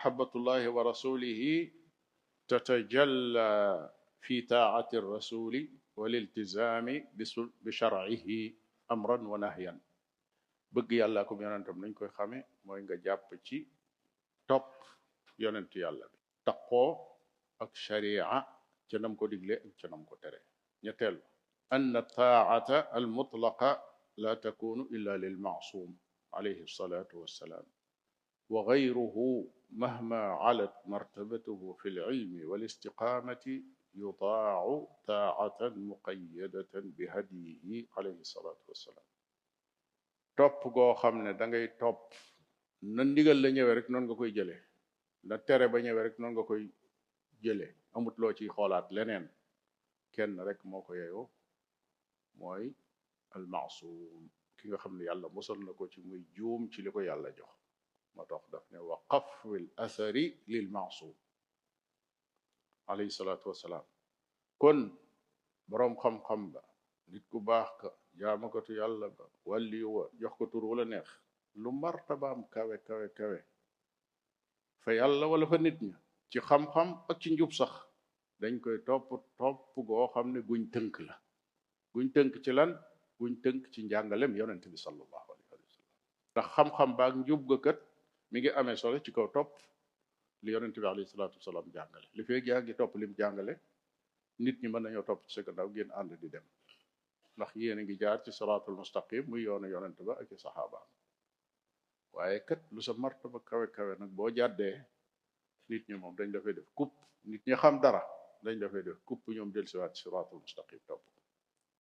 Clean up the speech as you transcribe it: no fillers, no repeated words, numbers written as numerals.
mahabbatullahi wa rasulihi tatajalla fi taati rasuli waliltizami bi sharcihi amran wa nahyan. bëgg yàlla ko yonentam nañ koy xame mooy nga jàpp ci topp yonent yàlla bi taqoo ak sharia ca nam ko digle ak ca nam ko tere. ñetteel أن الطاعة المطلقة لا تكون إلا للمعصوم عليه الصلاة والسلام وغيره مهما علت مرتبته في العلم والاستقامة يطاع طاعة مقيدة بهديه عليه الصلاة والسلام. topp goo xam ne da ngay topp na ndigal la ñëwee rek noonu nga koy jëlee na tere ba ñëwee rek noonu nga koy jëlee amut loo ciy xoolaat leneen kenn rek moo ko yeyoo mooy almaasum ki nga xam ne yàlla mosal na ko ci muy juum ci li ko yàlla jox moo tax daf ne wa qafwil athari lil maasum alayhi salaatu wassalaam. kon boroom xam-xam ba nit ku baax ka jaamakatu yàlla ba wàlli wa jox ko tur wala neex lu martabaam kawe kawe kawe fa yàlla wala fa nit ña ci xam-xam ak ci njub sax dañ koy topp topp goo xam ne guñ tënk la guñ tënk ci lan guñ tënk ci njàngalem yonent bi sallallahu alayhi wa sallam ndax xam-xam baak njub ga kat mi ngi amee solo ci kaw topp li yonent bi alayhi salaatu wasalaam jàngale li fee yaa ngi topp lim jàngale nit ñi mën nañoo topp ci sa gannaaw ngeen ànd di dem ndax yéen a ngi jaar ci siraatul mustaqim muy yoonu yonent ba ak i saxaabaam waaye kat lu sa martaba kawe kawe nag boo jàddee nit ñi moom dañ dafay def kupp nit ñi xam dara dañ dafay def kupp ñoom del siwaat siraatul mustaqim topp